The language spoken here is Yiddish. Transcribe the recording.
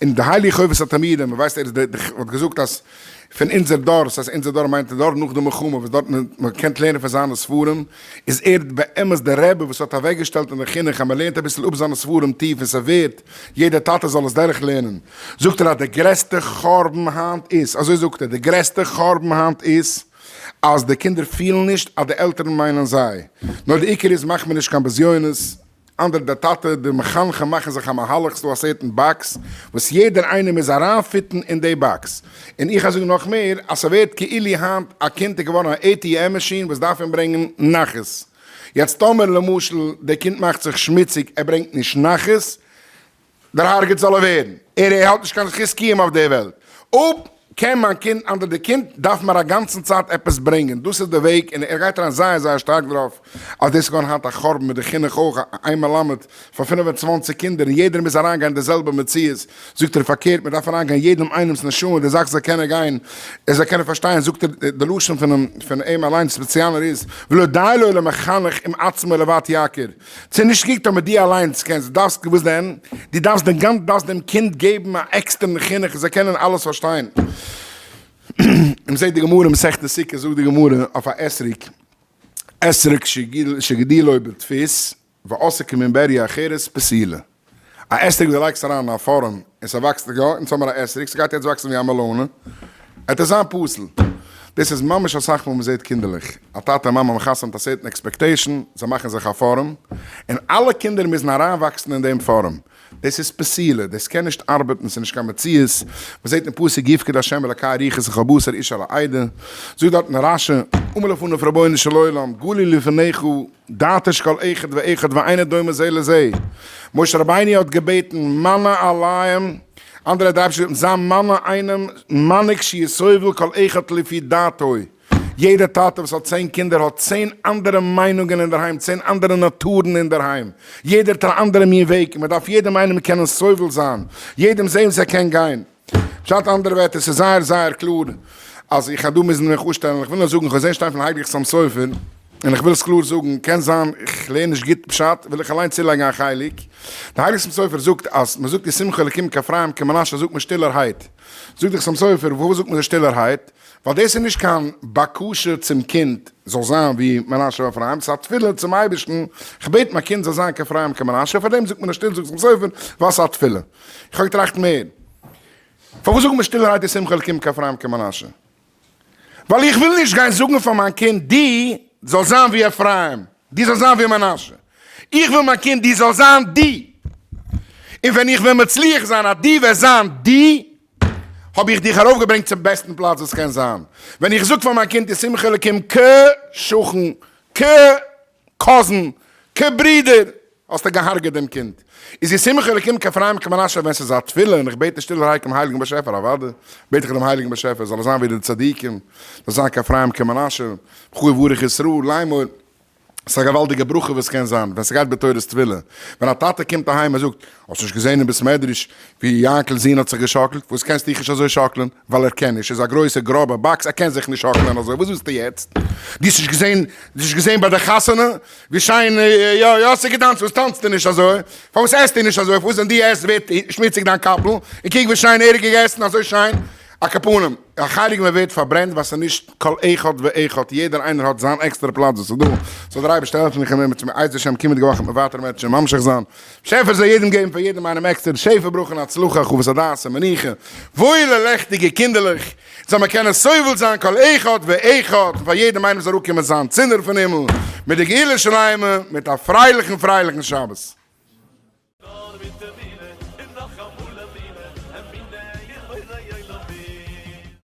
און די הייליגע חובת התלמידים, מען ווייסט ער איז די האט געזאגט אז פון אונזער דור, ס'הייסט אונזער דור מיינט די דור נאך די מלחמה וואס דארט מען קען לערנען פון זיינע ספרים, איז ער באמת די רבי וואס האט אוועקגעשטעלט אין די חינוך אז מען לערנט אביסל אפ זיינע ספרים טיף און ס'ווערט יעדער טאטע זאל עס דורך לערנען, זאגט ער אז די גרעסטע חורבן היינט איז, אזוי זאגט ער, די גרעסטע חורבן היינט איז אז די קינדער פילן נישט אז די עלטערן מיינען זיי, נאר די עיקר איז מאך מיר נישט קיין בזיונות, אנדערע די טאטע די מחנכים מאכן זיך א מהלך ס'דא א certain box וואס יעדער איינער מוז אריינ fit ן אין די box, און איך זאג נאך מער אז ס'ווערט כאילו היינט א קינד איז געווארן א ATM מאשין וואס דארף אים ברענגען נחת, יעצט טאמער למשל די קינד מאכט זיך שמוציג ער ברענגט נישט נחת, דערהרגעט זאל ער ווערן, ער האט נישט קיין זכות קיום אויף די וועלט, אויב קען מיין קינד אנדער די קינד דארף מיר א גאנצן צייט עפעס ברענגען, דאס איז די וועג, און ער גייט אריין זייער זייער שטארק דערויף, אז דאס איז געווארן היינט א חורבן מיט די חינוך אויך, איין מלמד פאר 25 קינדער און יעדער מוז אריינגיין אין די זעלבע מציאות, זאגט ער פארקערט מען דארף אריינגיין יעדעם איינעמס נשמה די זאך זאל קענען גיין, ער זאל קענען פארשטיין, זאגט ער די לשון פונעם פון אים אליין ספעציעלער איז, ולא די לו למחנך עם עצמו לבד יכיר. ס'איז נישט גוט אבער דו אליינס קענסט, דארפסט וואס דען? דו דארפסט דעם גאנ דארפסט דעם קינד געבן א עקסטערן חינוך זיי קענען אלעס פארשטיין. און מ'זעט די גמרא מסכת סוכה זאגט די גמרא אויף א אתרוג, אתרוג שגידולו בדפוס ועשאו כמין בריה אחרת פסולה. א אתרוג דו לייגסט אריין אין א פארעם און ס'וואקסט יא, אונז האמיר א אתרוג ס'גייט יעצט וואקסן ווי א מעלאנע, עט עס זיין פסול. דאס איז ממש אסאך מאל מ'זעט קינדערלעך, א טאטע און מאמע האבן חתונה מיט א certain expectation, זיי מאכן זיך א פארעם, און אלע קינדער מוזן אריינוואקסן אין דעם פארעם. דאס איז פסולה, דאס קען נישט ארבעטן, ס'איז נישט קיין מציאות. מ'זעט אין פסוק יפקד ה' אלקי רוחות לכל בשר איש על העדה, זאגט דארטן רשי, אמר לפניו רבונו של עולם, גלוי לפניך, דעתו של כל אחד ואחד ואינו דומה זה לזה. משה רבינו האט געבעטן מנה עליהם, אנדערע האט דער אייבערשטער געבעטן זיי מנה איינעם מנהיג שיהיה סובל כל אחד לפי דעתו. יעדער טאטע וואס האט צען קינדער האט צען אנדערע מיינונגען אינדערהיים, צען אנדערע נאטורן אינדערהיים, יעדער האט אן אנדערע מין וועג, און מען דארף יעדעם איינעם קענען סובל זיין, יעדעם זען וואס ער קען גיין. פשט אנדערע ווערטער, ס'איז זייער זייער קלאר אז איך דא מוזן מיך אפשטעלן, איך וויל נאר זאגן, איך האב געזען שטיין פון הייליגן חתם סופר, און איך וויל עס קלאר זאגן, קען זיין איך לערן נישט גוט פשט, וויל איך אליין צולייגן א חלק, דער הייליגער חתם סופר זאגט אז מען זאגט ישימך אלקים כאפרים כמנשה זאגט מען שטילערהייט, זאגט דער חתם סופר, פארוואס זאגט מען עס שטילערהייט? ווייל דאס איז נישט קיין בקשה צום קינד זאל זיין ווי מנשה ואפרים, ס'איז א תפילה צום אייבערשטן, איך בעט מיין קינד זאל זיין כאפרים כמנשה, פארדעם זאגט מען עס שטיל, זאגט חתם סופר, ווייל ס'איז א תפילה. איך האב געטראכט מער, פארוואס זאגן מיר שטילערהייט ישימך אלקים כאפרים כמנשה? ווייל איך וויל נישט גיין זאגן פאר מיין קינד דו זאלסט זיין ווי אפרים, דו זאלסט זיין ווי מנשה. איך וויל מיין קינד דו זאלסט זיין דו. און ווען איך וועל מצליח זיין אז דו וועסט זיין דו, האב איך דיך ארויפגעברענגט צום בעסטן פלאץ וואס קען זיין. ווען איך זאג פאר מיין קינד ישימך אלקים כשכן, כ cousin, כ ברודער, האסטו געהארגעט דעם קינד. איז ישימך אלקים כאפרים כמנשה ווען ס'איז א תפילה און איך בעט אין שטילערהייט דעם הייליגן באשעפער אוודאי בעט איך דעם הייליגן באשעפער זאל ער זיין ווי די צדיקים, זאל זיין כאפרים כמנשה, בך יברך ישראל, לאמור. ס'איז א געוואלדיגע ברכה וואס קען זיין ווען ס'גייט בתורת תפילה. ווען א טאטע קומט אהיים און זאגט, האסט נישט געזען אין בית מדרש ווי יענקל'ס זון האט זיך געשאקלט? וואס קענסטו דיך נישט אזוי שאקלען? ווייל ער קען נישט, ער איז א גרויסע גראבע box, ער קען זיך נישט שאקלען אזוי, וואס ווילסטו יעצט? דו האסט נישט געזען, דו האסט נישט געזען ביי די חתונה ווי שיין יא יאסי געטאנצט, וואס טאנצטו נישט אזוי? פארוואס עסטו נישט אזוי? פארוואס ווען דו עסט ווערט שמוציג דיין קאפל? און קוק ווי שיין ער האט געגעסן, אזוי שיין. על כל פנים, א חלק מען ווערט פארברענט ווייל ס'איז נישט כל אחד ואחד, יעדער איינער האט זיין עקסטערע פלאץ וואס איז דא, זאל דער אייבערשטער העלפן איך און בעזר השם קומענדיגע וואך וועט מען ווייטער אם ירצה השם ממשיך זיין, שעפער זאל יעדעם געבן פאר יעדעם איינעם עקסטער שפע ברכה און הצלחה הרחבת הדעת און מנוחה, וואוילע לעכטיגע קינדערלעך, זאל מען קענען סובל זיין כל אחד ואחד, און פאר יעדעם איינעם זאל אראפקומען זיין צינור פון הימל, מיט די גאולה שלימה, מיט א פרייליכן פרייליכן שבת.